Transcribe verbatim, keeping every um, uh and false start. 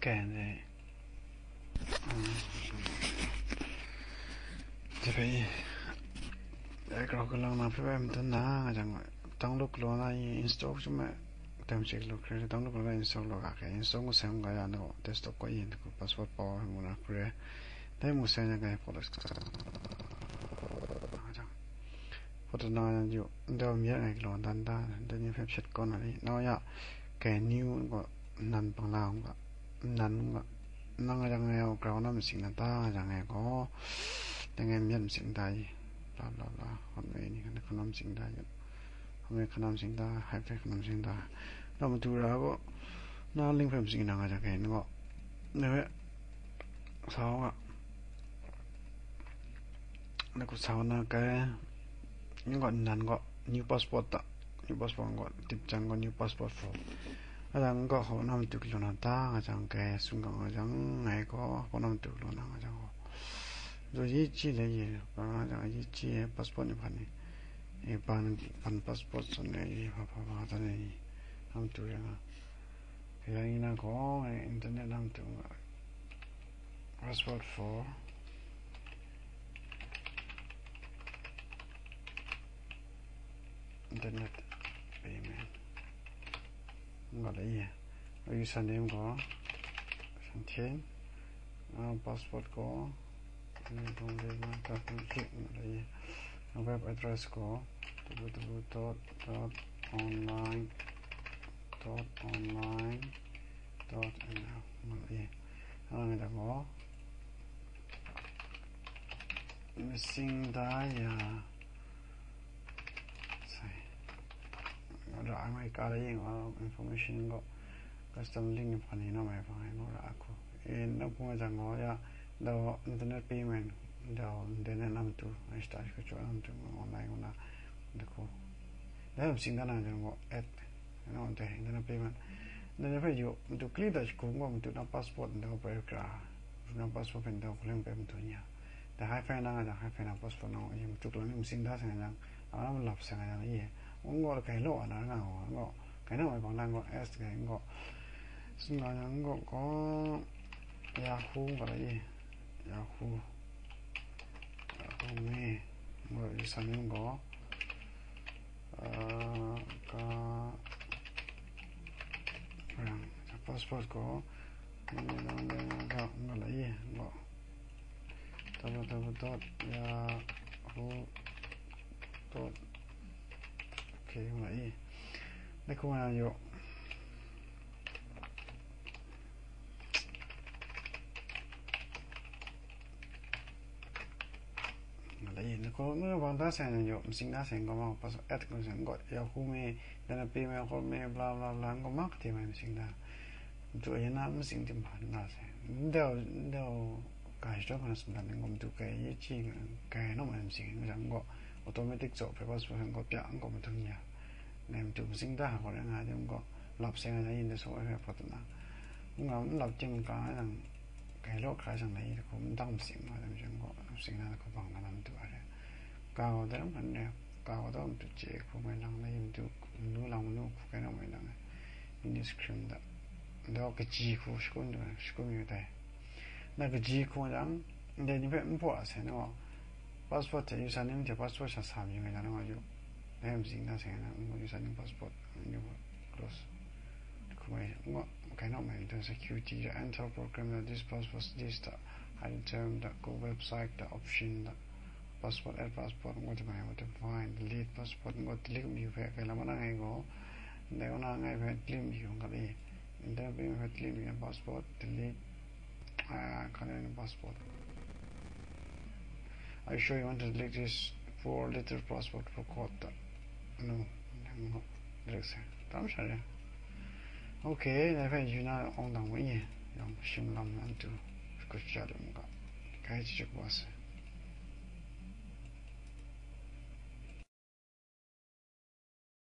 Kei, dai. Dai hpe, dai grau kalang na hpe bai madan na, nga jang, download galaw na, install chyum ai, tem chye galaw hkre, download galaw na, install galaw ga hkre, install ngu sai ngu ga ya, nang desktop kaw yin, hku password pau ai mu na hkre, dai mu sai na ga, folder, nga jang, folder na yang yu, ndau myit ai galaw dan da, dai ni hpe hpyet kaw na ni, nau ya, kei new gaw, nan bang la ngu ga, nan ngu ga, nang jang e grau na masing na ta jang e gaw, dai ngai myit masing da i, bla bla bla, hkawt mai ni hkan hkawt na masing da i, hkawt mai hkan na masing da, hai hpe hkan na masing da, na matu ra gaw, na ling hpe masing na nga jang e ni gaw, dai hpe, sa u ga, na ku sa u na kai, N gaw nnan gaw new password ta, new password gaw tip jang gaw new password for. Alang gaw hkaw na matu galaw na ta nga jang, kai sung ga nga jang, ngai gaw hkaw na matu galaw na nga jang gaw. Zo yi chi le yi, ba nga jang yi chi password ni hpan ni. E ban, ban password son ne yi, hpa hpa hpa ta ne yi. Na matu yang a. Kaya yi na gaw, ngai internet na matu nga. Password for internet payment. Nga la ye. Username ko. Santhin. Ah, password ko. Nga la ye. Web address ko. W W W dot, dot online, dot online, dot N L. Nga la ye. Nga la ye. Masing da ya. Sai. Ra ai mai ka la yin, ah, information gaw custom link ni hpan ni na mai hpang ai gaw ra ai hku. E, na hpung ai jang gaw ya, daw internet payment, daw internet na matu, ai shata shi hkachyaw na matu, online gaw na, da hku. Dai masing da na jang gaw add, na gaw dai internet payment. Dai ni hpe yu, matu click da shagu gaw matu na passport ndaw bai kra, na passport hpe ndaw hkalem bai matu nya. Dai hyphen na nga jang, hyphen na passport na nga, matu kalang ni masing da sai nga jang, a na malap sai nga jang, i, n gaw kai law a na nga gaw, n gaw, kai na mai bang na n gaw, S kai n gaw, sin nga jang n gaw, gaw, Yahoo nga la i, Yahoo, Yahoo me, n gaw, username gaw, ah, ka, rang, passport gaw, Nga la i, ngo. Tabu tabu dot, ya, hu, dot. Okay, nga la i. Dai hku nga yang yu. Nga la i, na ko, nga bang da sai na yu, masing da sai nga ma, pas at ko sai, ngo, Yahoo me, dana pe me, hkor me, bla, bla, bla, ngo ma kate mai masing da. Matu ayan na masing tim hpa nna sai. Ndau, ndau, ka shadaw hkra na sumdan ni ngo matu kai ye chi nga, kai naw mai masing nga jang ngo, automatic zaw hpe passport ngo pya ngo matu nya. Ngai matu masing da hkawt rai nga jang ngo, lap sai nga jang yin de saw ai hpe hpawt na. Nga n lap tim ka nga jang, kai law hkra jang na yi hku, n dang masing nga jang ngo, masing na hku bang na na matu a re. Ka gaw daram hpan re, ka gaw daw matu chye hku mai lang na yi matu, manu lang manu hku kai naw mai lang ai. Mini screen da. Daw kaji hku shakun du, shakun yu dai. Na kaji hku jang, ndai ni hpe n hpaw a sai na gaw, passport hte username hte passport sha sa mi nga jang na gaw yu. Dai masing na sai na, ngu username passport, yu close. Hku mai, ngu, kai naw mai, the security, the enter program, the this passport, this, the hidden term, the go website, the option, the passport, add passport, ngu, the my, the find, delete passport, ngu, delete mi hpe, kai lam na ngai gaw, ndai kaw na ngai hpe delete mi hku nga le, ndai hpe delete mi passport, delete, ah, ka le passport. Are you sure you want to delete this four letter passport for code? No, no, direct send. Tam sha re. Okay, dai hpe yu na awng dang we ye. Yang shim lam nan tu. Ku cha de mu ga. Kai chi chuk wa se.